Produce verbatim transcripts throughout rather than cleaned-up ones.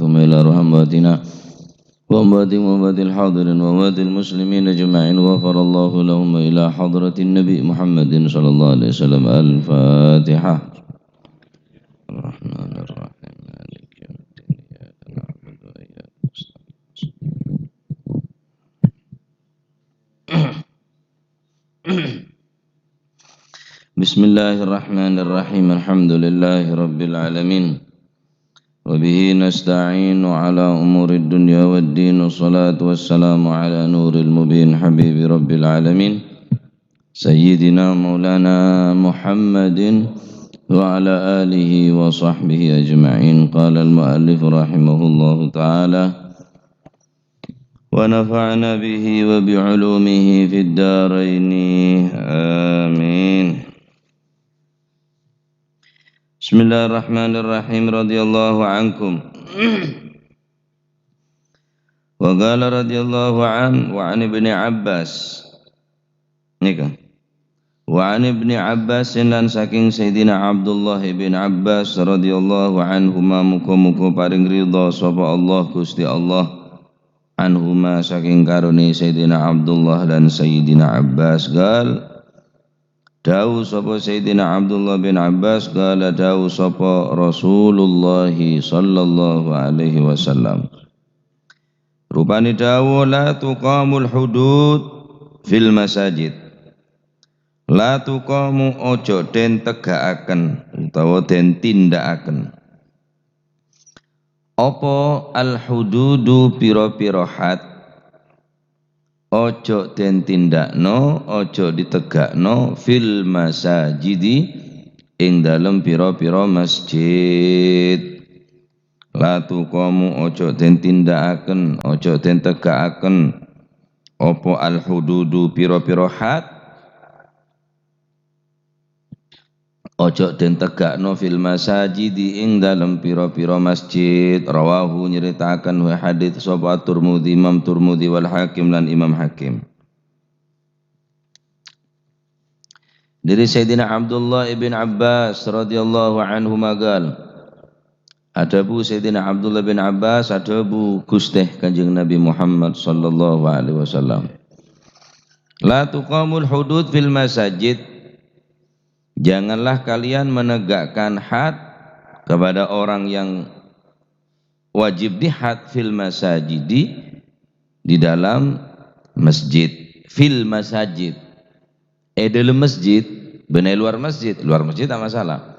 اللهم إلى روح أمواتنا وأموات أموات الحاضرين وأموات المسلمين أجمعين، غفر الله لهم، وإلى حضرة النبي محمد صلى الله عليه وسلم. الفاتحة. الرحمن الرحيم. مالك يوم الدين. إياك نعبد وإياك نستعين. بسم الله الرحمن الرحيم. الحمد لله رب العالمين. وبه نستعين على أمور الدنيا والدين. والصلاة والسلام على نور المبين حبيب رب العالمين سيدنا مولانا محمد وعلى آله وصحبه أجمعين. قال المؤلف رحمه الله تعالى: ونفعنا به وبعلومه في الدارين. آمين. بسم الله الرحمن الرحيم. رضي الله عنكم. وقال رضي الله عنه وعن ابن عباس. Nèka. Wa an Ibni Abbas, lan saking Sayyidina Abdullah ibn Abbas radhiyallahu anhuma, muga-muga paring ridha sapa Allah, Gusti Allah, anhuma, saking karone Sayyidina Abdullah lan Sayyidina Abbas, gal, dawuh sapa Sayyidina Abdullah bin Abbas, gal, dawuh sapa Rasulullah sallallahu alaihi wasallam. Rupane dawuh, "La tuqamul hudud fil masajid." La tuqamu, ojo den tega'aken utawa den tinda'aken. Apa al-hududu, pira-pira had, ojo den tindakno, ojo ditegakno, fil masajidi, ing dalem pira-pira masjid. La tuqamu, ojo den tindakaken, ojo den tegakaken, apa al-hududu, pira-pira had, ojo den tegakno, fil masajidi, ing dalem pira-pira masjid. Rawahu, nyritakaken wa hadits sapa At-Tirmidzi, Imam Tirmidzi, wal Hakim, lan Imam Hakim. Dari Sayyidina Abdullah ibn Abbas radhiyallahu anhu magal. Adhabu Sayyidina Abdullah bin Abbas, adhabu Guste Kanjeng Nabi Muhammad sallallahu alaihi wasallam. La tuqamul hudud fil masajid. Janganlah kalian menegakkan had kepada orang yang wajib dihad fil masajidi, di dalam masjid. Fil masajid. E dalam masjid, bânnè luar masjid. Luar masjid ta' masalah.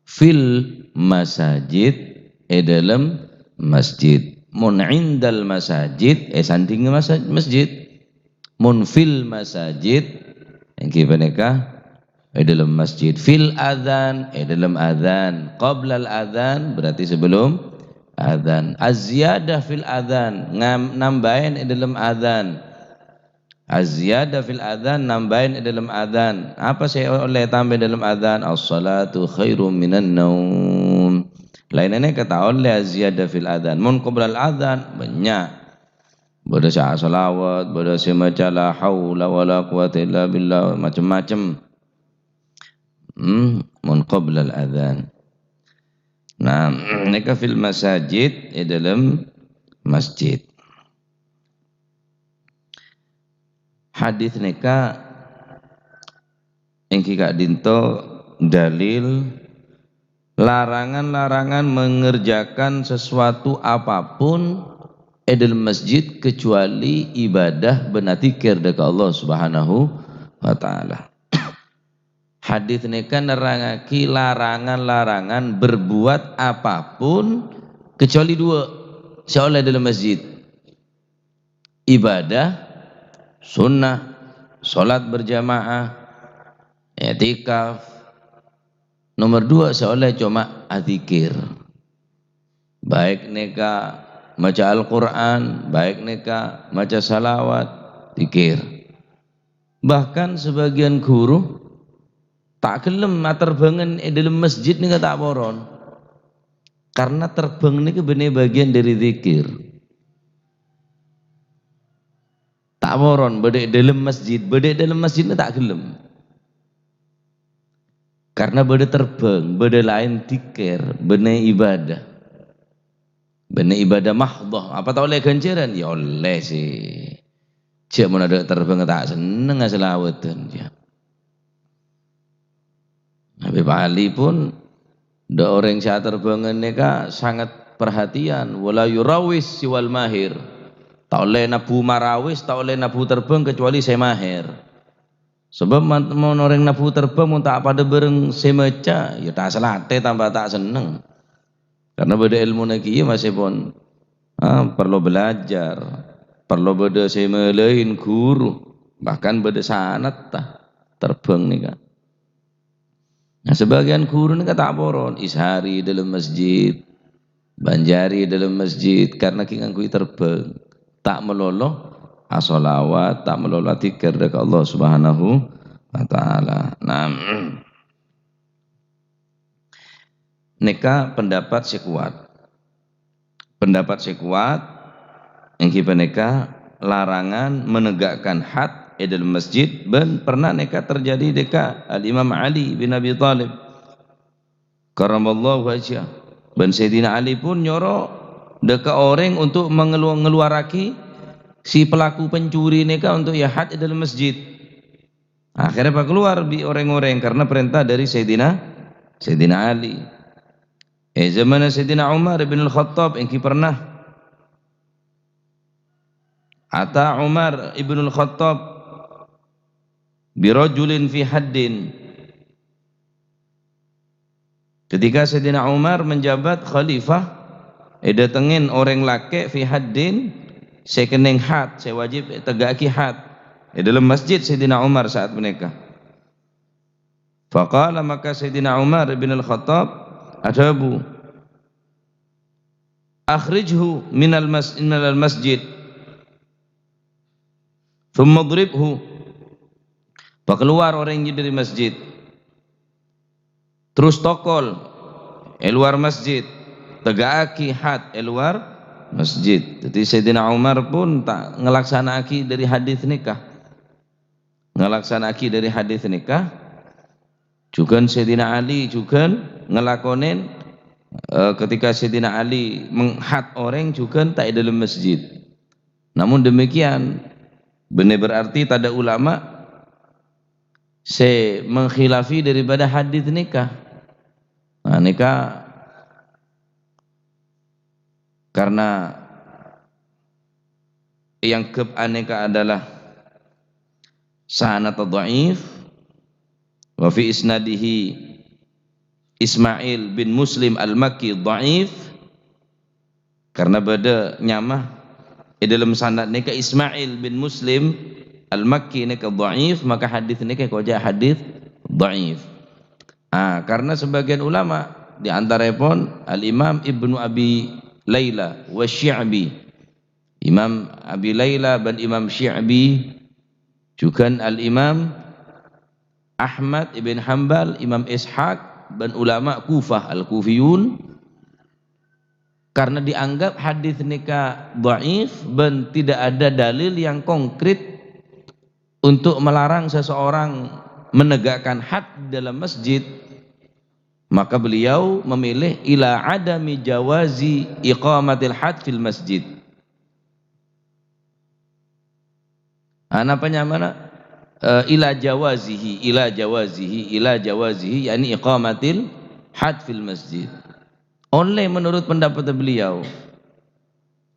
Fil masajid, e dalam masjid. Mon indal masajid, e sandhingnga masa-, masjid. Mon fil masajid, èngghi panèka e dalam masjid. Fil adzan, e dalam adzan. Qoblal adzan, berarti sebelum adzan. Az-ziyadah fil adzan, ngam-, nambahin e dalam adzan. Az-ziyadah fil adzan, nambahin e dalam adzan. Apa sè ollè tambâ e dalam adzan? As-salatu khairum minan naum. Laènna nèka ta' ollè az-ziyadah fil adzan. Mon qoblal adzan, bânnya'. Bâdâ sè asalawat, bâdâ sè maca la haula wala quwwata illa billah, macem-macem. Hmm, mon qoblal adzan. Nah, nèka fil masajid, e dalam masjid. Hadis nèka èngghi ka'dinto dalil larangan-larangan mengerjakan sesuatu apapun e dalam masjid kecuali ibadah bân adzikir dâ' ka Allah Subhanahu wa Ta'ala. Hadis nèka nerrangaghi larangan-larangan berbuat apapun kecuali dua sè ollè dalam masjid. Ibadah sunnah, sholat berjamaah, i'tikaf. Nomor dua, sè ollè coma adzikir. Baik nèka maca Al-Qur'an, baik nèka maca salawat, dzikir. Bahkan sebagian guru ta' ghellem aterbhângan è dâlem masjid nèka ta' poron. Karena terbang nèka bânnè bagian dari dzikir. Ta' poron, bâdâ è dâlem masjid, bâdâ è dâlem masjid nèka ta' ghellem. Karena bâdâ terbang, bâdâ laèn dzikir, bânnè ibadah. Bânnè ibadah mahdhah, apa ta' ollè ghânjhârân? Ya ollè sè. Jhâ' mon adâ' terbhâng ta' senneng asalawadhân, ya. Habib Ali pun, dâ' orèng sè aterbhângan nèka sangat perhatian, "Wala yurawis siwal mahir." Ta' ollè nabbhu marawis, ta' ollè nabbhu terbhâng kecuali sè maher. Sabâb man-, mon orèng nabbhu terbhâng mon ta' padâ bhâreng sè maca, ya ta' salatè tambah ta' senneng. Karena bâdâ èlmona kèya masèpon, ah, parlo belajar, parlo bâdâ sè malaèn ghuru, bahkan bâdâ sanadda terbhâng nèka. Nah, sebagian ghuru nèka ta' poron, Izhari dâlem masjid, Banjari dâlem masjid, karena ghi' ngangghuy terbhâng. Ta' malolo asholawat, ta' malolo adzikir dâ' ka Allah Subhanahu wa Ta'ala. Nah, nèka pendapat sè kuat. Pendapat sè kuat, èngghi panèka larangan menegakkan had è dâlem masjid, bân pernah nèka terjadi dâ' ka Al-Imam Ali bin Abi Thalib, karramallahu wajhah. Bân Sayyidina Ali pun nyoro dâ' ka orèng untuk mengelu-, ngeluarraghi si pelaku pencuri nèka untuk èhad è dâlem masjid. Akhirnya pakalowar bi' orèng-orèng karena perintah dari Sayyidina, Sayyidina Ali. È zamanna Sayyidina Umar bin Al-Khattab èngghi pernah ata Umar ibn Al-Khattab birajulin fi haddin. Ketika Sayyidina Umar menjabat khalifah, èdâtengngè orèng lakè' fi haddin sè kennèng had, sè wajib ètega'aghi had è dâlem masjid Sayyidina Umar saat panèka. Faqala, maka Sayyidina Umar bin Al-Khattab adhâbu, "Akhrijhu minal mas-, minal masjid, tsumma dhribhu." Pakalowar orèng jâ dâri masjid. Terros tokol è lowar masjid, tega'aghi had è lowar masjid. Dhâddhi Sayyidina Umar pun ta' ngalaksana'aghi dâri hadis nèka. Ngalaksana'aghi dâri hadis nèka, jhughân Sayyidina Ali jhughân ngalakonè, eh, ketika Sayyidina Ali menghad orèng jhughân ta' è dâlem masjid. Namun demikian, bânnè berarti tadâ' ulama sè mengkhilafi daripada hadis nèka. Nah, nèka karena èangghep anèka adalah sanad dhaif, wa fi isnadihi Ismail bin Muslim Al-Makki dhaif, karena bâdâ nyama è dâlem sanad nèka Ismail bin Muslim Al-Makki nèka dhaif, maka hadis nèka èkoca' hadis dhaif. Ah, karena sebagian ulama, di antaraèpon Al-Imam Ibnu Abi Laila wa Syi'bi. Imam Abi Laila bân Imam Syi'bi, jhughân Al-Imam Ahmad ibn Hambal, Imam Ishaq, bân ulama Kufah, Al-Kufiyun, karena dianggap hadis nèka dhaif bân tidak ada dalil yang konkret untuk melarang seseorang menegakkan had dalam masjid, maka beliau memilih ila adami jawazi iqamatil had fil masjid. Ah, napa nyamana? Eh, ila jawazihi, ila jawazihi, ila jawazihi, yakni iqamatil had fil masjid. Ollè menurut pendapat beliau.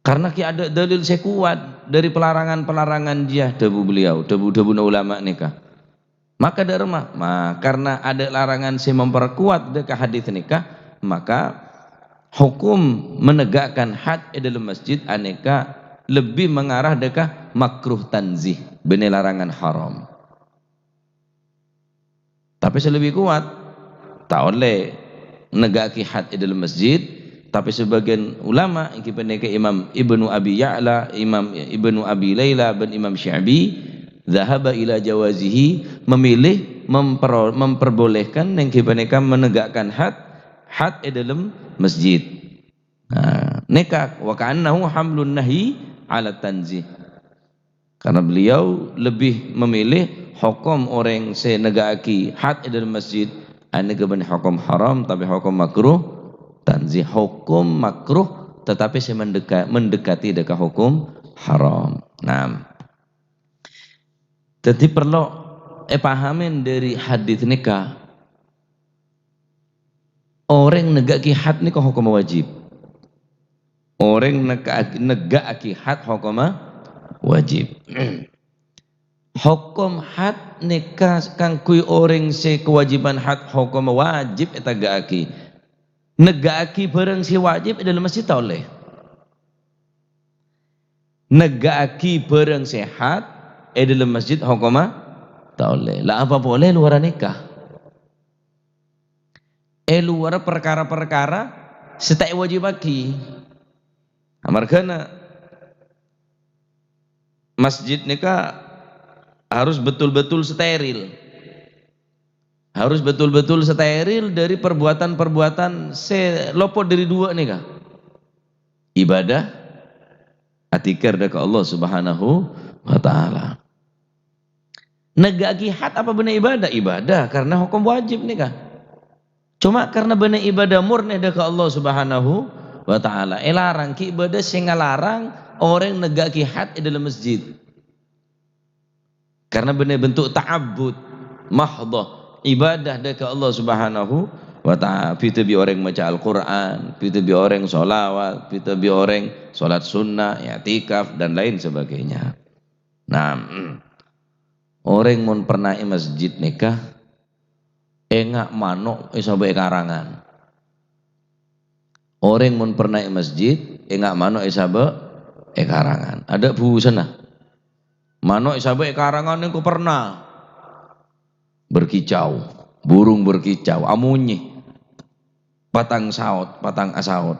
Karena ghi' adâ' dalil sè kowat dâri pelarangan-pelarangan jiyâ, dhâbu beliau, dhâbu-dhâbuna ulama nèka. Maka dâ' remma, ma-, karena adâ' larangan sè memperkuat dâ' ka hadis nèka, maka hukum menegakkan had è dâlem masjid anèka lebbi mangarah dâ' ka makruh tanzih, bânnè larangan haram. Tapè sè lebbi kowat, ta' ollè nega'aghi had è dâlem masjid, tapè sebagian ulama, èngghi panèka Imam Ibnu Abi Ya'la, Imam Ibnu Abi Laila, bân Imam Syi'bi, dzahaba ila jawazihi, memilih mempero-, memperbolehkan èngghi panèka menegakkan had, had è dâlem masjid. Nah, nèka, wa ka'annahu hamlun nahyi ala tanzih. Karena beliau lebih memilih hukum orèng sè nega'aghi had è dâlem masjid, anèka bânnè hukum haram, tapè hukum makruh tanzih, hukum makruh tetapi sè mendeka-, mendekati dâ' ka hokom haram. Nah, dhâddhi parlo èpahamin dâri hadits nèka, orèng negghâ'aghi had nèka hokomma wajib. Orèng negghâ-, negghâ'aghi had hokomma wajib. Hokom had nèka kaangghuy orèng sè kawâjibhân had hokomma wajib ètegghâ'aghi. Negghâ'aghi bhârâng sè wajib è dâlem masjid ta' ollè. Negghâ'aghi bhârâng sè had è dâlem masjid hokomma ta' ollè. La apa polè è lowarra nèka? È lowarra parkara-parkara sè ta' èwâjibhâghi. Amarghâna masjid nèka harus betul-betul steril. Harus betul-betul steril dâri perbuatan-perbuatan sè lopot dâri duwâ' nèka. Ibadah, atikar dâ' ka Allah Subhanahu wa Ta'ala. Negghâ'aghi had apa bânnè ibadah? Ibadah, karena hokom wajib nèka. Coma karena bânnè ibadah murni dâ' ka Allah Subhanahu wa Ta'ala. Èlarang, ghi' bâdâ sè ngalarang orèng negghâ'aghi had è dâlem masjid. Karena bânnè bentuk ta'abbud mahdhah, ibadah dâ' ka Allah Subhanahu wa Ta'ala. Bhidhâ bi' orèng maca Al-Qur'an, bhidhâ bi' orèng sholawat, bhidhâ bi' orèng sholat sunnah, i'tikaf, dan lain sebagainya. Nah, orèng mon pernah è masjid nèka, enga' mano' èsabâ' è karangan. Orèng mon pernah è masjid, enga' mano' èsabâ' è karangan. Adâ' busenna. Mano' èsabâ' è karangan engko' pernah. Berkicau, burung berkicau, amonyè. Patang saot, patang asaot.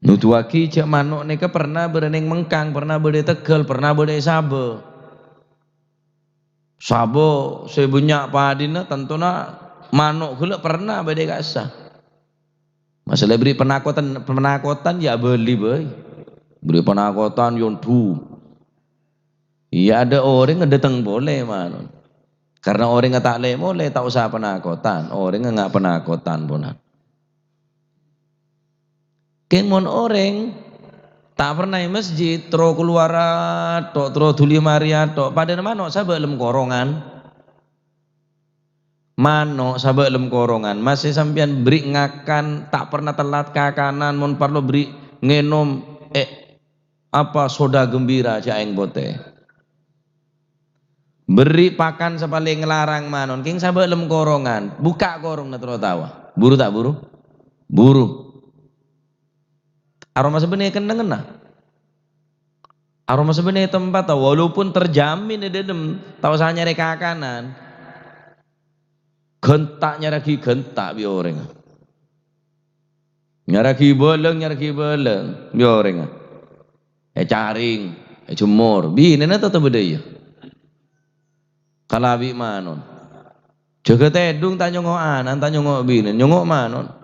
Nuduwâghi jhâ' mano' nèka pernah bârâ neng mengkang, pernah bâdâ è tegghâl, pernah bâdâ è sabâ. Sabâ sè bânnya' padina, tantona mano' ghellâ' pernah bâdâ è ka'issa. Masalah bâri' panakotan, panakotan ya abâli bhâi. Bâri' panakotan ya ondu. Iyâ, adâ' orèng dâteng polè, mano'. Karena orèng ta' lè-molè, ta' osa panakotan. Orèng enga' panakotan, ponan. Kèng mon orèng ta' pernah è masjid, terro kalowara tok, terro dhuli marè tok, padâna mano' sabâ' lem korongan. Mano' sabâ' lem korongan, masè sampèyan bâri' ngakan, ta' pernah tellat kakanan, mon parlo bâri' ngènom, eh, apa, soda gembira, jhâ' aèng potè. Bâri' pakan sapalèng nglarang mano', kèng sabâ' lem korongan, bukka' korongnga terro taowa. Buru ta' buru? Buru. Aromasa bânnè kennengnganna. Aromasa bânnè tempatta, walaupun terjamin è dâlem, ta' osa nyarè kakanan. Ghânta' nyarèaghi ghânta' bi' orèng. Nyarèaghi bâlâng, nyarèaghi bâlâng bi' orèng. Ècarèng, èjemmor. Binèna ta' tebâ dâ' iyâ. Kalabi' mano'. Jâgâ tèdung, ta' nyongngo' anan, ta' nyongngo' binèn, nyongngo' mano'.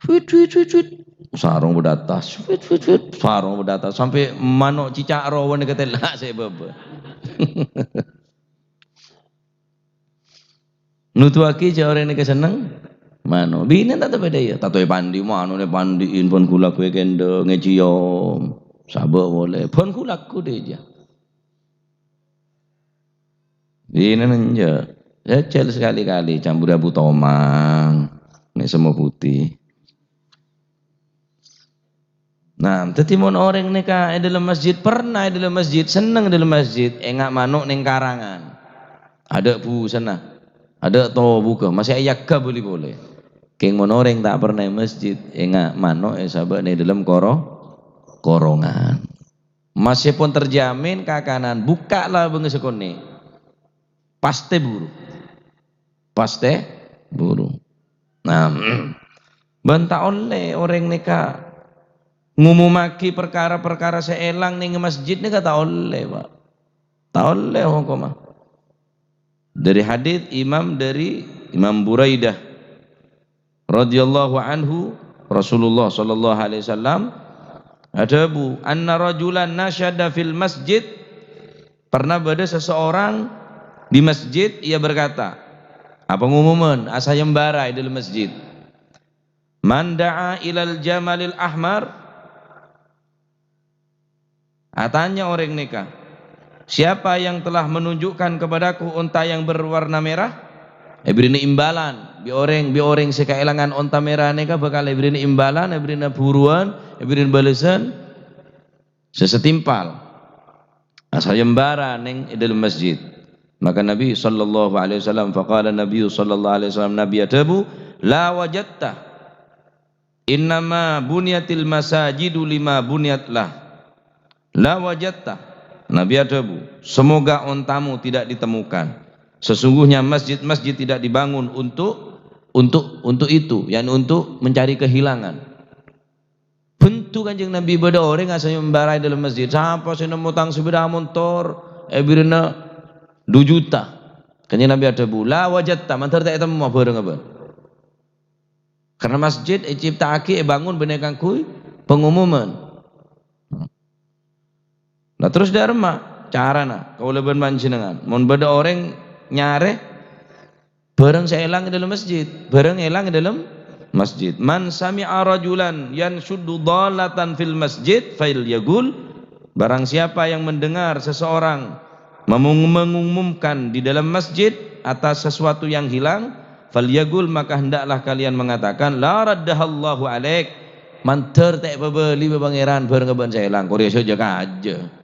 Wit, wit, wit, wit. Sarong bâdâ attas. Wit, wit, wit. Sarong bâdâ attas. Sampè' mano' cica' rowan katella' sè bâbâ. Nuduwâghi jhâ' orèng nèka senneng mano'. Binèn ta' tebâ dâ' iyâ. Ta' tao èpandi, mano' nè pandi'in, bân ghulâ ghâbây kèndhâng, èciom. Sabâ' polè. Bân ghulâ ghâbây dâ' iyâ. Binèn enjâ'. Jhâjhâl sakalè-kalè, campurè abu tomang. Nè' semmo putih. Nah, dhâddhi mon orèng nèka è dâlem masjid, pernah è dâlem masjid, senneng è dâlem masjid, enga' mano' neng karangan. Adâ' busenna, adâ' tobugghâ, masè èyagghâ bâli polè. Kèng mon orèng ta' pernah è masjid, enga' mano' èsabâ' neng dâlem koro-, korongan. Masèpon terjamin kakanan, bukka' labângnga sakonè'. Pastè buru. Pastè buru. Nah, bân ta' ollè orèng nèka ngomomaghi parkara-parkara sè èlang neng masjid nèka ta' ollè, Pa'. Ta' ollè hokomma. Dâri hadits Imam, dâri Imam Buraidah radhiyallahu anhu, Rasulullah sallallahu alaihi wasallam adhâbu, "Anna rajulan nasyada fil masjid." Pernah bâdâ seseorang di masjid, ia berkata, apa, ngomomaghi, asayembara è dâlem masjid. "Man da'a ilal jamalil ahmar?" Atanya orèng nèka, "Siapa yang telah menunjukkan kepadaku onta yang berwarna merah?" Èbèrri'na imbalan, bi' orèng, bi' orèng sè kaèlangan onta mèra nèka bhâkal èbèrri'na imbalan, èbèrri'na buruwân, èbèrri'na bâlessan sè setimpal. Asayembara neng è dâlem masjid. Maka Nabi sallallahu alaihi wasallam, faqala Nabi sallallahu alaihi wasallam, Nabi adhâbu, "La wajadta. Innama bunyatil masajidu lima bunyat lah. La wajadta." Nabi adhâbu, "Semoga ontamu tidak ditemukan. Sesungguhnya masjid-masjid tidak dibangun untuk, untuk, untuk itu, yakni untuk mencari kehilangan." Bhuntu Kanjeng Nabi bâdâ orèng asayembara è dâlem masjid. "Sapa sè nemmo tang sepeda montor?" Èbèrri'na du juta. Kanjeng Nabi adhâbu, "La wajadta, mandhâr ta' ètemmo bhârângnga bâ'na." Karena masjid ècipta'aghi, èbângon bânnè kaangghuy pangumuman. Nah, terros dâ'remma carana kaulâ bân panjhennengngan? Mon bâdâ orèng nyarè bhârâng sè èlang è dâlem masjid, bhârâng èlang è dâlem masjid. "Man sami'a rajulan yansyuddu dhallatan fil masjid, falyaqul," barang siapa yang mendengar seseorang memung-, mengumumkan di dalam masjid atas sesuatu yang hilang, "Falyaqul," maka hendaklah kalian mengatakan, "La raddahallahu alaik." Mandhâr ta' èpabâli bi' Pangèran bhârângnga bâ'na sè èlang, korè sè jâ-kajâ.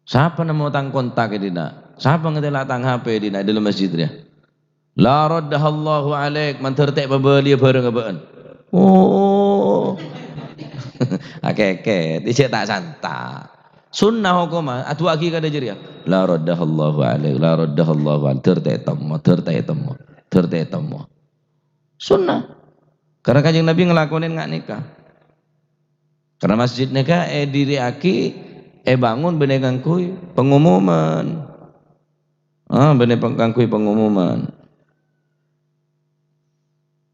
Sapa nemmo tang kontak è dinna'? Sapa ngatela' tang H P è dinna' è dâlem masjid rèya? "La raddahallahu alaik," mandhâr ta' èpabâliyâ bhârângnga bâ'na. Oh. Akèkè, dicè' ta' santa'. Sunnah hokomma, adu'aaghi kadhâ' jârèya. "La raddahallahu alaik, la raddahallahu alaik," dhâr ta' ètemmo, dhâr ta' ètemmo, dhâr ta' ètemmo. Sunnah. Karena Kanjeng Nabi ngelakonin nga' nèka. Karena masjid nèka èdiri'aghi, èbângon bânnè kaangghuy pangumuman. Ah, bânnè pang-, kaangghuy pangumuman.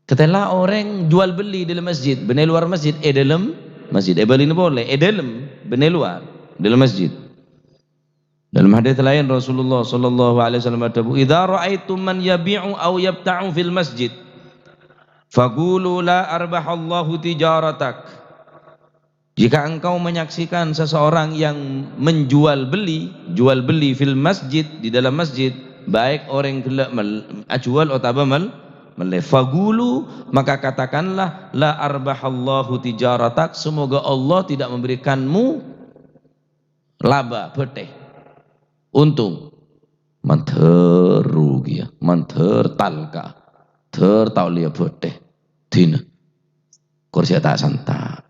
Katella orèng jual beli dâlem masjid, bânnè lowar masjid, è dâlem masjid, èbâlina polè, è dâlem, bânnè lowar, dâlem masjid. Dalam hadis lain Rasulullah sallallahu alaihi wasallam adhâbu, "Idza ra'aitum man yabi'u aw yabta'u fil masjid, faqulu la arbahallahu tijaratak." Jika engkau menyaksikan seseorang yang menjual beli, jual beli fil masjid, di dalam masjid, baik orèng ghellâ' mel-, ajuwâl otabâ mel-, mellè, faqulu, maka katakanlah, "La arbahallahu tijaratak," semoga Allah tidak memberikanmu laba, bâtè, untung. Mandhâr rugi, ya, mandhâr talka, dhâr ta' ollèya bâtè. Dina. Korè sè ta' santa'.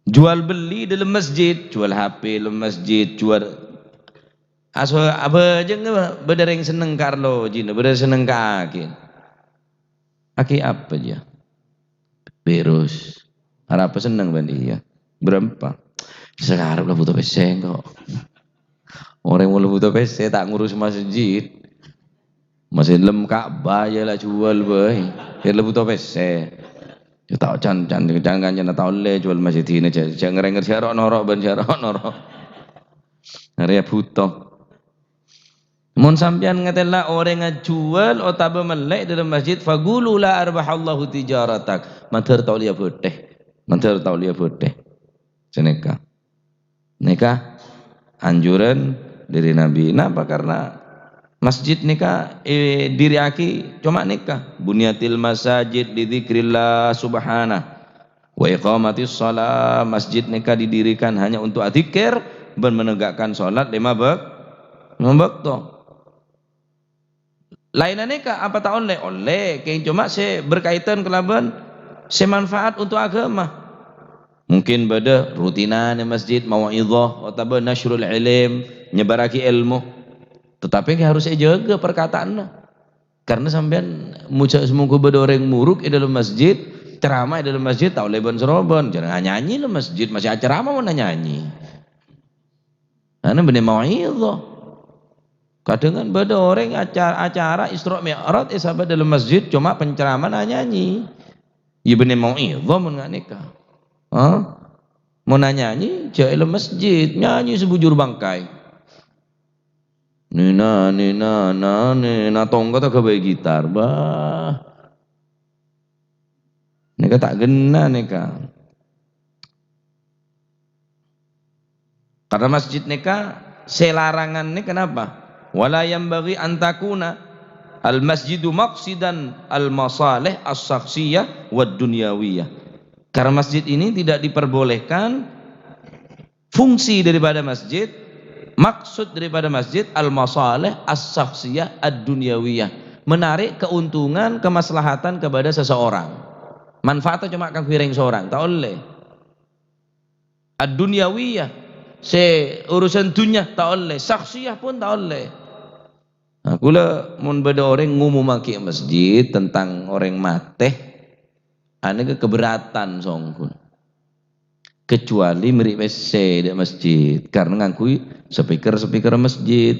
Jual beli dâlem masjid, jual H P dâlem masjid, jual aso-, abhâjâng bâdâ rèng senneng ka arlojina, bâdâ senneng ka akèn. Akèn apa, jâ? Virus. Arapa senneng bân iyâ? Bârâmpa? Sakarep la bhuto pèssè engko'. Orèng mon la bhuto pèssè ta' ngurus masjid. Masjid lem Ka'bah yâ la juwâl bhâi. Yâ la bhuto pèssè. Yâ ta' can-, can-, can-, kancana ta' ollè juwâl masjidina, jâ-, jâ' ngèrèng sè ro'-noro' bân sè ro'-noro'. Arèya bhuto. Mon sampèyan ngatela' orèng ajuwâl otabâ mellè dâlem masjid, faqulu la arbahallahu tijaratak. Mandhâr ta' ollèya bâtè. Mandhâr ta' ollèya bâtè. Sanèka. Nèka anjuran dâri Nabi. Napa? Karena masjid nèka èdiri'aghi coma nèka. Bunyatil masajid li dzikrillah subhanahu. Wa iqamatis shalah, masjid nèka didirikan hanya untuk adzikir bân menegakkan salat lima bak-, lima bâkto. Laènna nèka apa ta' ollè? Ollè, kèng coma sè berkaitan kalabân sè manfaat untuk agama. Mungkin bâdâ rutinan è masjid, mau'izah, otabâ nasyrul ilm, nyebarraghi èlmo. Tetapi harus èjâgâ perkataanna. Karena sampèyan moca' samongghu bâdâ orèng morok è dâlem masjid, ceramah è dâlem masjid, ta' ollè bân-sarobân. Jhâ' nyanyi la masjid, masih acerama mon nyanyi. Ana bânnè mau'izah. Kadhângan bâdâ orèng aca-, acara Isra Mi'raj èsabâ dâlem masjid, coma penceramah nyanyi. Iyâ bânnè mau'izah mon nga' nèka. Hah? Mon nyanyi, jhâ' è dâlem masjid, nyanyi sabujur bângkaè. Nina, nina, na, nina, tongkotta ghâbây gitar. Bâh. Nèka ta' ghenna nèka. Karena masjid nèka sè larangan nèka napa? "Wala yanbaghi an takuna al-masjidu maqsidan al-masalih as-syakhsiyah wad dunyawiyah." Karena masjid ini tidak diperbolehkan, fungsi daripada masjid, maksud daripada masjid, al-masalih as-syakhsiyah ad-dunyawiyah, menarik keuntungan, kemaslahatan kepada seseorang. Manfaatnya cuma kaangghuy rèng seorang, ta' ollè. Ad-dunyawiyah, sè urusan dunya ta' ollè, syakhsiyah pun ta' ollè. Nah, kaulâ mon bâdâ orèng ngomomaghi è masjid tentang orèng matè, anèka keberatan songghuna. Kecuali mèrè' pèssè dâ' masjid, karena ngangghuy speaker-speaker masjid,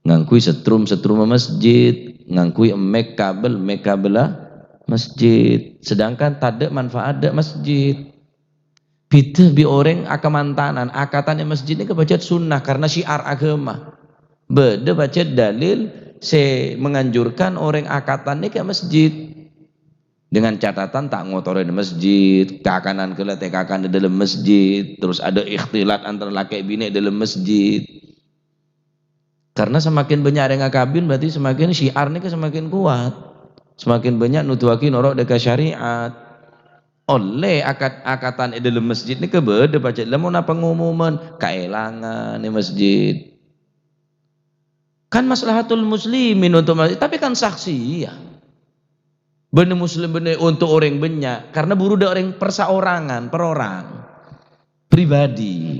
ngangghuy setrum-setrum masjid, ngangghuy mic kabel, mic kabella masjid. Sedangkan tadâ' manfaat dâ' masjid. Bhidhâ bi' orèng akamantanan, akatan è masjid nèka pajhât sunnah karena syiar aghâma. Bâdâ pajhât dalil sè menganjurkan orèng akatan nèka è masjid. Dengan catatan ta' ngotorè è masjid, kakanan ghellâ' ta' kakan è dâlem masjid, terus ada ikhtilat antara lakè' binè' è dâlem masjid. Karena semakin bânnya' orèng akabin, berarti semakin syiar nèka semakin kuat. Semakin bânnya' noduwaghi noro' dâ' ka syariat. Ollè akat-, akatan è dâlem masjid nèka bâdâ pajhât. Lamon apa ngomoman? Kaèlangan è masjid. Kan maslahatul muslimin untuk masjid, tapi kan syakhsiyah. Bânnè muslim, bânnè untuk orèng bânnya', karena buru dâ' orèng perseorangan, per orang. Pribadi.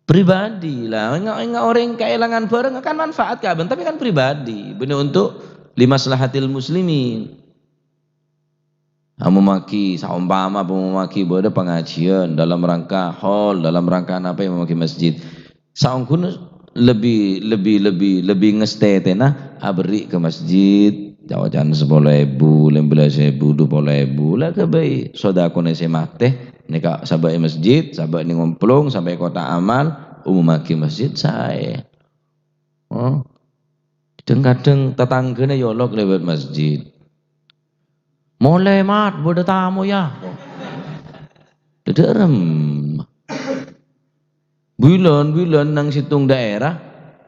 Pribadi lah, enga', enga' orèng kaèlangan bhârâng kan manfaat ka bân, tapi kan pribadi, bânnè untuk limaslahatil muslimin. Amomaghi, saompama amomaghi bâdâ pangajiân dalam rangka hol, dalam rangka napa, amomaghi masjid. Saongghuna lebbi, lebbi, lebbi, lebbi ngastètèna aberri' ka masjid, ca'-oca'na sapolo èbu, lèmbellas èbu, dupolo èbu, la ghâbây sodakona sè matè, nèka sabâ' è masjid, sabâ' nèng omplong, sampè' kotak amal, umumaghi masjid saè. Oh. Kadhâng-kadhâng tatangghâna èolok lèbât masjid. "Molè, Mat, bâdâ tamo, yâ." Dhâddhi rem. Bilân-bilân nang sèttong daerah,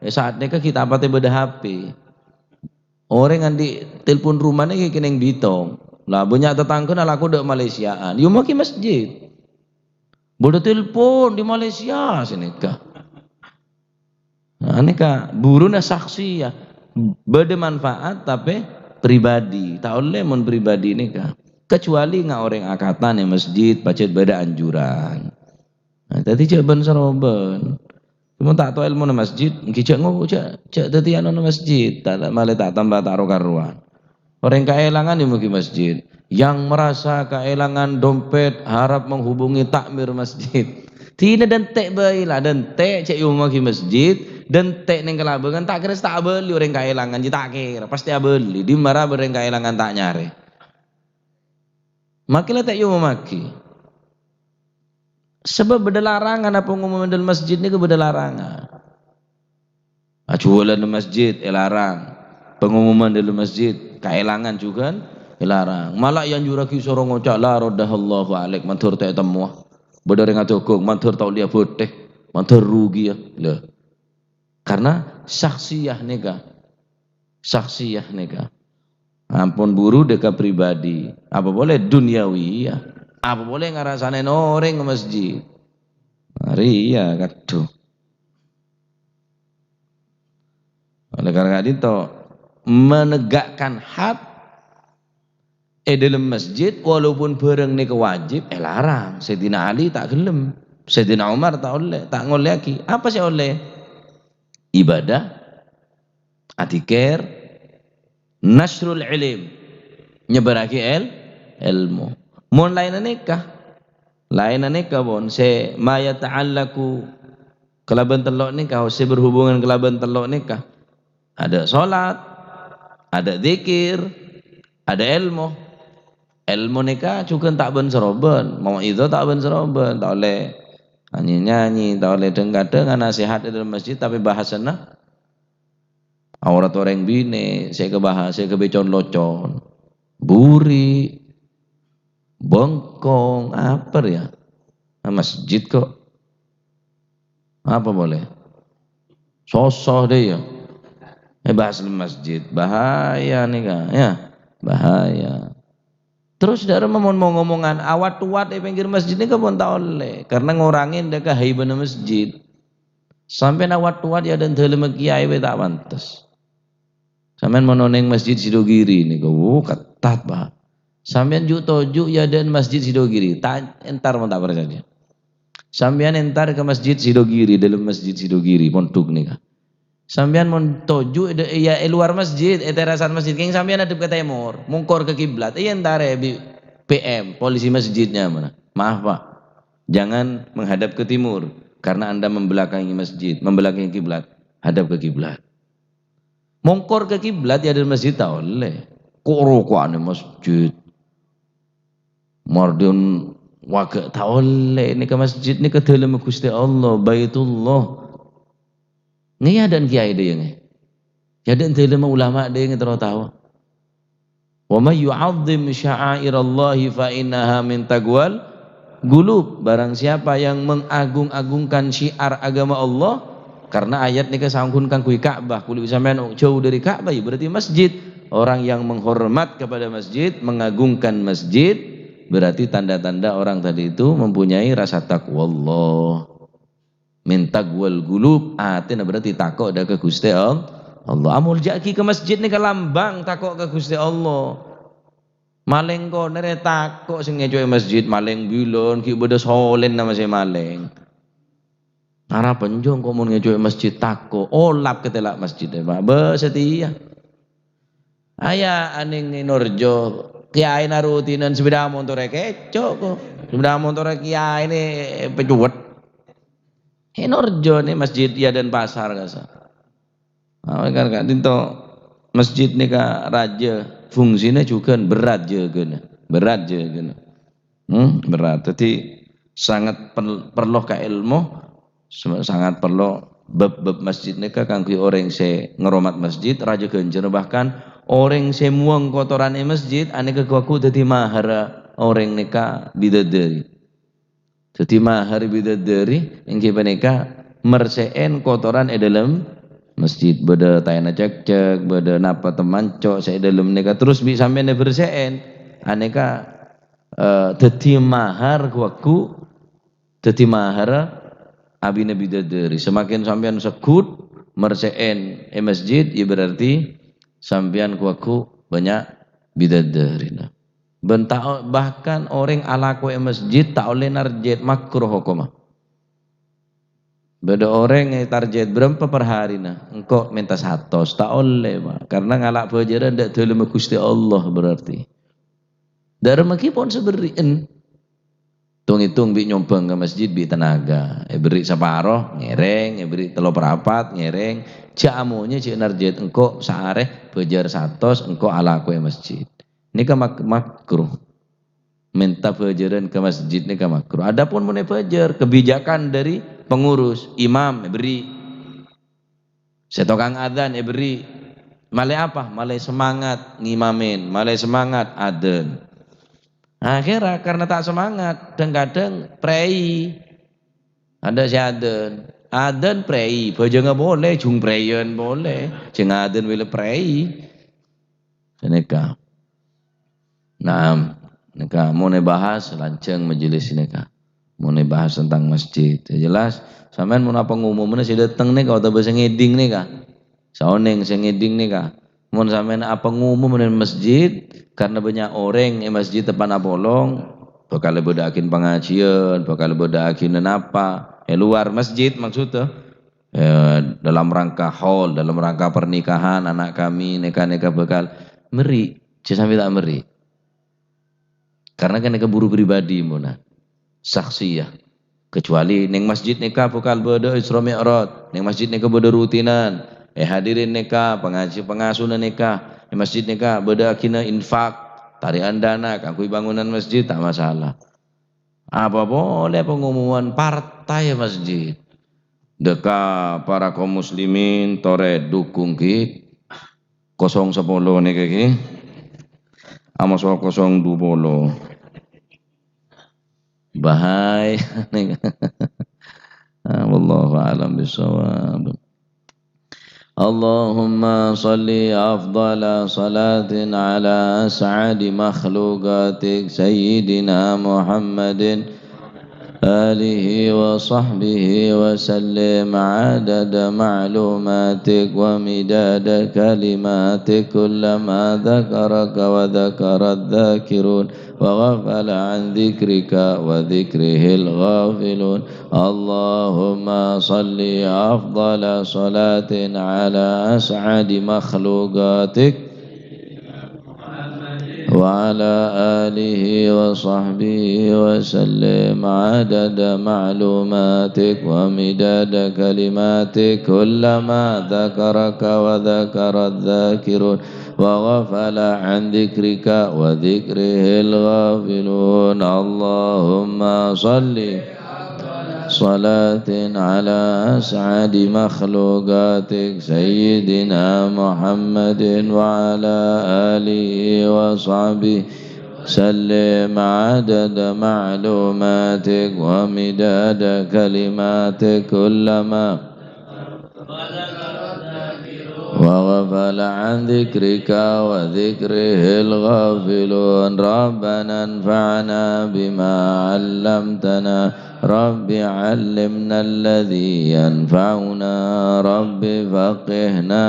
è saat nèka ghi' ta' patè bâdâ H P. Orèng andi' telpon rumana ghi' kennèng bitong. La, bânnya' tatangghâna lako dâ' Malaysiaan. Yâ, maghi masjid. Bâdâ telpon di Malaysia, sanèka. Nah, nèka buruna saksi, yâ. Bâdâ manfaat, tapè pribadi. Ta' ollè mon pribadi nèka. Kecuali nga' orèng akatan è masjid, pajhât bâdâ anjuran. Nah, dhâddhi jhâ' bân-sarobân. Coma ta' tao èlmona masjid, ènggi jhâ' ngo-, jhâ', jhâ' dhâddhi anona masjid, ta', ta', malè ta' tamba ta' ro-karowan. Orèng kaèlangan èyomaghi masjid. Yang merasa kaèlangan dompet harap menghubungi takmir masjid. Dinah dântè' bhâi la, dântè' jhâ' èyomaghi masjid, dântè' nèng kalabângan, ta' kèra ta' abâli orèng kaèlangan, jiyâ ta' kèra, pastè abâli. Dimma ra orèng kaèlangan ta' nyarè. Maghi la ta' èyomaghi. Sabâb bâdâ larangan, apa ngomoman dâlem masjid nèko bâdâ larangan. Ajhuwâlân masjid èlarang. Pengumuman dâlem masjid, kaèlangan jhughân èlarang. Mala èanjurraghi soro ngoca', "La raddahallahu alaik," mandhâr ta' ètemmowa. Bâdâ orèng adhâghâng, mandhâr ta' ollè abâtè, mandhâr rugi, yâ. Lho. Karena saksiyah nèka. Saksiyah nèka. Ampon buru dâ' ka pribadi. Apa polè dunyawiyah. Apa polè ngarasanè orèng masjid. Arèya, kadhu. Oleh karena itu, menegakkan had è dâlem masjid, walaupun bhârâng nèka wajib, èlarang. Sayyidina Ali ta' ghellem. Sayyidina Umar ta' ollè, ta' ngollèyaghi. Apa sè ollè? Ibadah, adzikir, nasrul ilim, nyebbhârraghi èl-, èlmo. Mon laènna nèka, laènna nèka, pon, sè ma yata'allaqu kalabân tello' nèka, sè berhubungan kalabân tello' nèka. Adâ' salat, adâ' dzikir, adâ' èlmo. Èlmo nèka jhughân ta' bân-sarobân, mau'idhah ta' bân-sarobân, ta' ollè Nyanyi-nyanyi, ta' ollè dhâng-kadhâng nasèhat è dâlem masjid, tapè bahasana aurat orèng binè', sè kabahas, sè kabâcon locon. Buri, bengkong, apa ya? Nah, masjid kok. Apa boleh? Sosoh deh ya. Eh, bahas di masjid. Bahaya nih, Kak. Ya, bahaya. Terus dâ' remma mon ngomongan awat-tuwat è pinggir masjid nèka pon ta' ollè, karena ngorangè dâ' kahaibana masjid. Sampèyan awat-tuwat è adâ'na dâlemma kèyaè bhâi ta' pantes. Sampèyan mon onèng masjid Sidogiri nèka, wuh, ketat, Pak. Sampèyan ju'-toju' è adâ'na masjid Sidogiri, ta-, entar mon ta' parcajâ. Sampèyan entar ka masjid Sidogiri, dâlem masjid Sidogiri, pondhuk nèka. Sampèyan mon toju' è dâ-, iyâ, è lowar masjid, è tèrasan masjid, kèng sampèyan adhep ka tèmor, mongkor ka kiblat, iyâ entarè bi' P M, polisi masjidnya mana. Maaf, Pak, jangan menghadap ke timur, karena Anda membelakangi masjid, membelakangi kiblat, hadap ke kiblat. Mongkor ka kiblat è adâ'na masjid ta' ollè. Ko'-roko'an è masjid. Mardhân waghâ' ta' ollè, nèka masjid nèka dâlemma Ghustè Allah, Baitullah. Ngè adâ'na kèyaè dâ' iyâ ngè. È adâ'na dâlemma ulama dâ' iyâ ngè terro tao. "Wa may yu'azzim sya'airallahi fa innaha min taqwal qulub." Barang siapa yang mengagung-agungkan syiar agama Allah, karena ayat nèka saongghun kaangghuy Ka'bah, kulâ bi' sampèyan jhâu dâri Ka'bah, ya berarti masjid. Orang yang menghormat kepada masjid, mengagungkan masjid, berarti tanda-tanda orang tadi itu mempunyai rasa taqwallah. Min taqwal qulub, atèna berarti tako' dâ' ka Ghustè All-, Allah. Amoljâ'aghi ka masjid nèka lambang tako' ka Ghustè Allah. Malèng konèrè tako' sè ngèco'è masjid, malèng bilân, ghi' bâdâ solèna ma' sè malèng. Arapa enjâ' ko' mon ngèco'è masjid tako', olap ka tèla' masjid, Pak. Bâ satèya. Aya anèng è Norjo, kèyaèna rutinan sepeda motorè kèco' ko'. Sepeda motorè kèyaèna pècuwet. È Norjo nè masjid è adâ'na pasar kasa. Ah, kan ka'dinto masjid nèka rajâ, fungsina jhughân berrât jâgâna, berrât jâgâna. Hmm, berrât. Dhâddhi sangat per-, parlo ka èlmo, se-, sangat parlo bab-bab masjid nèka kaangghuy orèng sè ngoromat masjid, rajâ ghânjhârân, bahkan orèng sè mowang kotoran è masjid, anèka ghu-, ghu dhâddhi maharra orèng nèka bidadari. Dhâddhi maharra bidadari èngghi panèka mersè'è kotoran è dâlem masjid. Bâdâ taèna cèkcèk, bâdâ napa temmanco' sè è dâlem nèka terros bi' sampèyan èbersè'è. Anèka, eh, dhâddhi mahar ghu-, ghu dhâddhi maharra abina bidadari. Semakin sampèyan segghut mersè'è è masjid, ya berarti sampèyan ghu-, ghu bânnya' bidadarina. Bân ta-, bahkan orèng alako è masjid ta' ollè narjhât, makruh hokomma. Bâdâ orèng ètarjhât bârâmpa per harina, engko' mènta satos, ta' ollè, Pak. Karena ngala' bhâjârân dâ' dâlemma Ghustè Allah berarti. Dâ' remma ghi pon sè berri'en. Tong-ètong bi' nyombhâng ka masjid bi' tenaga. Èberri' saparo, ngèrèng, èberri' tello parapat, ngèrèng. Jhâ' amonyè jhâ' narjhât engko' saarè bhâjâr satos, engko' alako è masjid. Nèka mak-, makruh. Mènta bhâjârân ka masjid nèka makruh. Adapun mon èbhâjâr, kebijakan dari pengurus, imam, èberri'. Sè tokang adzan èberri'. Malè apa? Malè semangat ngimamèn, malè semangat adzan. Akhèrra karena ta' semangat, dhâng-kadhâng prèi. Adâ' sè adzan. Adzan prèi, bhâjângnga polè, jhung prèiân polè. Jhâng adzan wèla prèi. Sanèka. Naam, nèka mon èbahas lanjhâng majelis nèka. Mon èbahas tentang masjid, ya jelas. Sampèyan mon apangumumana sè dâteng nèka otabâ sè ngèdhing nèka. Saonèng sè ngèdhing nèka. Mon sampèyan apangumumana masjid, karena bânnya' orèng è masjid teppa'na polong, bhâkal èbâdâ'âghin pangajiyân, bhâkal èbâdâ'âghin napa, è lowar masjid maksudnya. Eh, dalam rangka haul, dalam rangka pernikahan anak kami, nèka-nèka bhâkal. Mèrri', jhâ' sampè' ta' mèrri'. Karena kan nèka buru pribadi mona. Syakhsiyah. Kecuali neng masjid nèka bhâkal bâdâ Isra Mi'raj, neng masjid nèka bâdâ rutinan. Eh, hadirin nèka, pangaji-, pangasuna nèka, è masjid nèka bâdâ'âghina infak, tarè'an dana kaangghuy bangunan masjid, ta' masalah. Apa polè pengumuman partai masjid. Dâ' ka para kaum muslimin, torè dukung ghi. Kosong sapolo nèka ghi. Amoso kosong dupolo. Bahaya nèka. Ah, wallahu a'lam bissawab. اللهم صل أفضل صلاة على أسعد مخلوقاتك سيدنا محمد آله وصحبه وسلم عدد معلوماتك ومداد كلماتك، كلما ذكرك وذكر الذاكرون وغفل عن ذكرك وذكره الغافلون. اللهم صل أفضل صلاة على أسعد مخلوقاتك وعلى آله وصحبه وسلم عدد معلوماتك ومداد كلماتك، كلما ذكرك وذكر الذاكرون وغفل عن ذكرك وذكره الغافلون. اللهم صل صلاة على أسعد مخلوقاتك سيدنا محمد وعلى آله وصحبه سلم عدد معلوماتك ومداد كلماتك، كلما وغفل عن ذكرك وذكره الغافلون. ربنا انفعنا بما علمتنا. رب علمنا الذي ينفعنا. رب فقهنا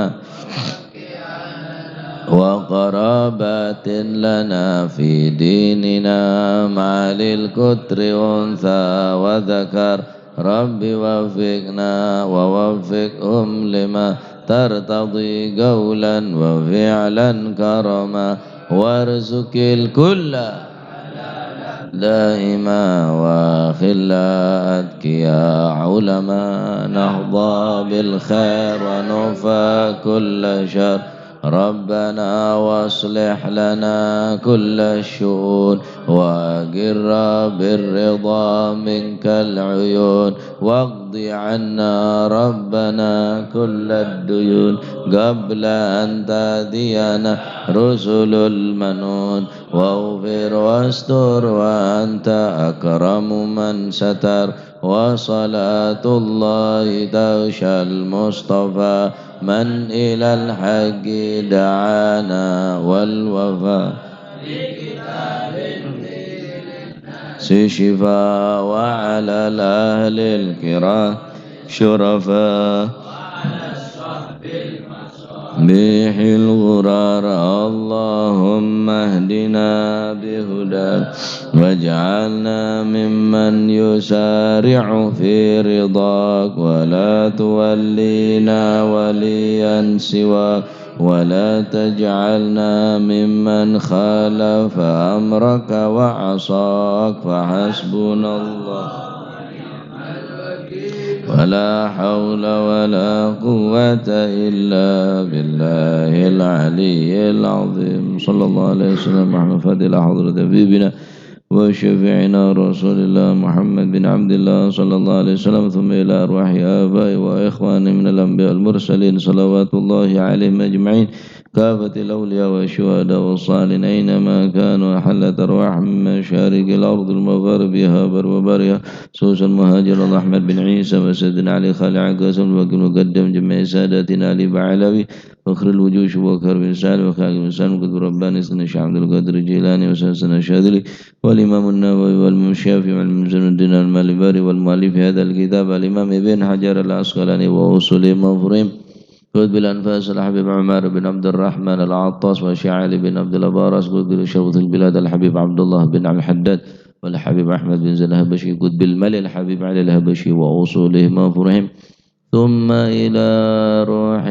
وقر بات لنا في ديننا مع الكتر أنثى وذكر. رب وفقنا ووفقهم لما ترتضي قولا وفعلا كرما، وارزق الكل دائما وخلا أتقياء علما، نحظى بالخير ونكفى كل شر. ربنا واصلح لنا كل الشؤون، وأقر بالرضا منك العيون، واقض عنا ربنا كل الديون قبل أن تأتينا رسل المنون، واغفر واستر وأنت أكرم من ستر، وصلاة الله تغشى المصطفى من إلى الحق دعانا والوفاء شفاء وعلى الأهل الكرام شرفاء به الغرار. اللهم اهدنا بهداك واجعلنا ممن يسارع في رضاك ولا تولينا وليا سواك ولا تجعلنا ممن خالف أمرك وعصاك فحسبنا الله ولا حول ولا قوة إلا بالله العلي العظيم. صلى الله عليه وسلم محمد فاتح إلى حضرة حبيبنا وشفيعنا رسول الله محمد بن عبد الله صلى الله عليه وسلم، ثم إلى أرواح آبائي وإخواني من الأنبياء والمرسلين صلوات الله عليهم أجمعين، كافة الأولياء والشهداء والصالحين أينما كانوا، حلت أرواحهم من مشارق الأرض ومغاربها وبرها وبحرها، خصوصا مهاجر الله أحمد بن عيسى وسيدنا علي خالع قاسم الباقي المقدم، جميع ساداتنا آل بعلوي، فخر الوجوه شبوك حرب السال وخاكم السالم قطب رباني سيدنا الشيخ عبد القادر الجيلاني وسيدنا الشاذلي والإمام النووي والإمام الشافعي والإمام زين الدين المالباري والمؤلف هذا الكتاب الإمام ابن حجر العسقلاني وأصولهم وفروعهم قطب الأنفاس الحبيب عمر بن عبد الرحمن العطاس والشيخ علي بن عبد الله باراس قطب شيوخ البلاد الحبيب عبد الله بن الحداد والحبيب أحمد بن زين الحبشي قطب المال الحبيب علي الحبشي وأصولهم وفروعهم ثم إلى روح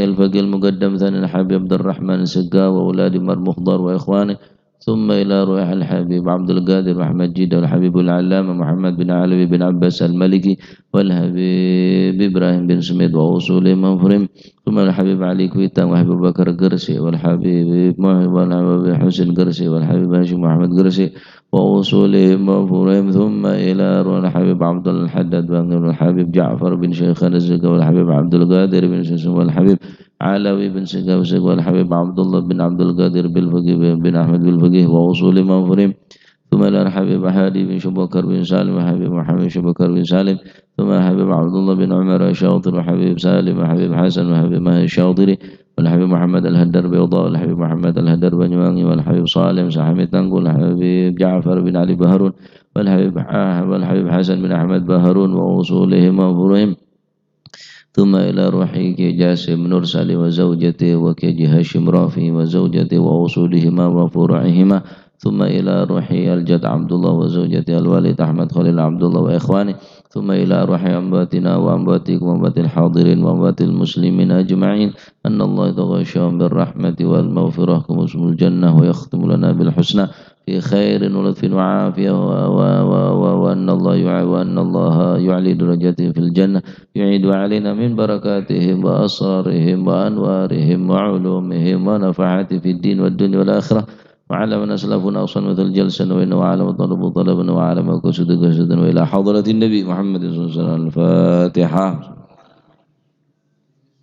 الفقيه المقدم ثاني الحبيب عبد الرحمن السقا وأولاد عمر مخضر وإخوانه ثم إلى روح الحبيب عبد القادر محمد جدة والحبيب العلامة محمد بن علوي بن عباس المالكي والحبيب إبراهيم بن سميد وأصولهم وفروعهم، ثم إلى الحبيب علي كويتان والحبيب أبو بكر قرشي والحبيب محمد والحبيب حسين قرشي والحبيب هاشم محمد قرشي وأصولهم وفروعهم، ثم إلى روح الحبيب عبد الله الحداد والحبيب جعفر بن شيخان الزكا والحبيب عبد القادر بن سمسم والحبيب علوي بن سكاوسك والحبيب عبد الله بن عبد القادر بالفقيه بن أحمد بالفقيه وأصولهم وفروعهم، ثم إلى الحبيب هادي بن شبكر بن سالم وحبيب محمد شبكر بن سالم، ثم الحبيب عبد الله بن عمر الشاطر وحبيب سالم وحبيب حسن وحبيب ماهر الشاطري والحبيب محمد الهدر بيضاء والحبيب محمد الهدر بنيوانgi والحبيب سالم سحمد تنقل والحبيب جعفر بن علي بهرون والحبيب، آه، والحبيب حسن بن أحمد بهرون وأصولهم وفروعهم، ثم إلى روح كي جاسم نور سالم وزوجته وكي جي هاشم رافي وزوجته وأصولهما وفروعهما، ثم إلى روح الجد عبد الله وزوجته الوالد أحمد خليل عبد الله وإخوانه، ثم إلى روح أمواتنا وأمواتكم وأموات الحاضرين وأموات المسلمين أجمعين، أن الله يتغشاهم بالرحمة والمغفرة ويسكنهم الجنة ويختم لنا بالحسنى في خير ولطف وعافية و-، و-، و-، و-، وأن الله يع-، وأن الله يعلي درجاتهم في الجنة، يعيد علينا من بركاتهم وأسرارهم وأنوارهم وعلومهم ونفحات في الدين والدنيا والآخرة، وعلى من أسلفنا أوصلنا مثل الجلسة وإنه وعلى ما طلبوا طلبنا وعلى ما قصدوا قصدنا وإلى حضرة النبي محمد صلى الله عليه وسلم. الفاتحة.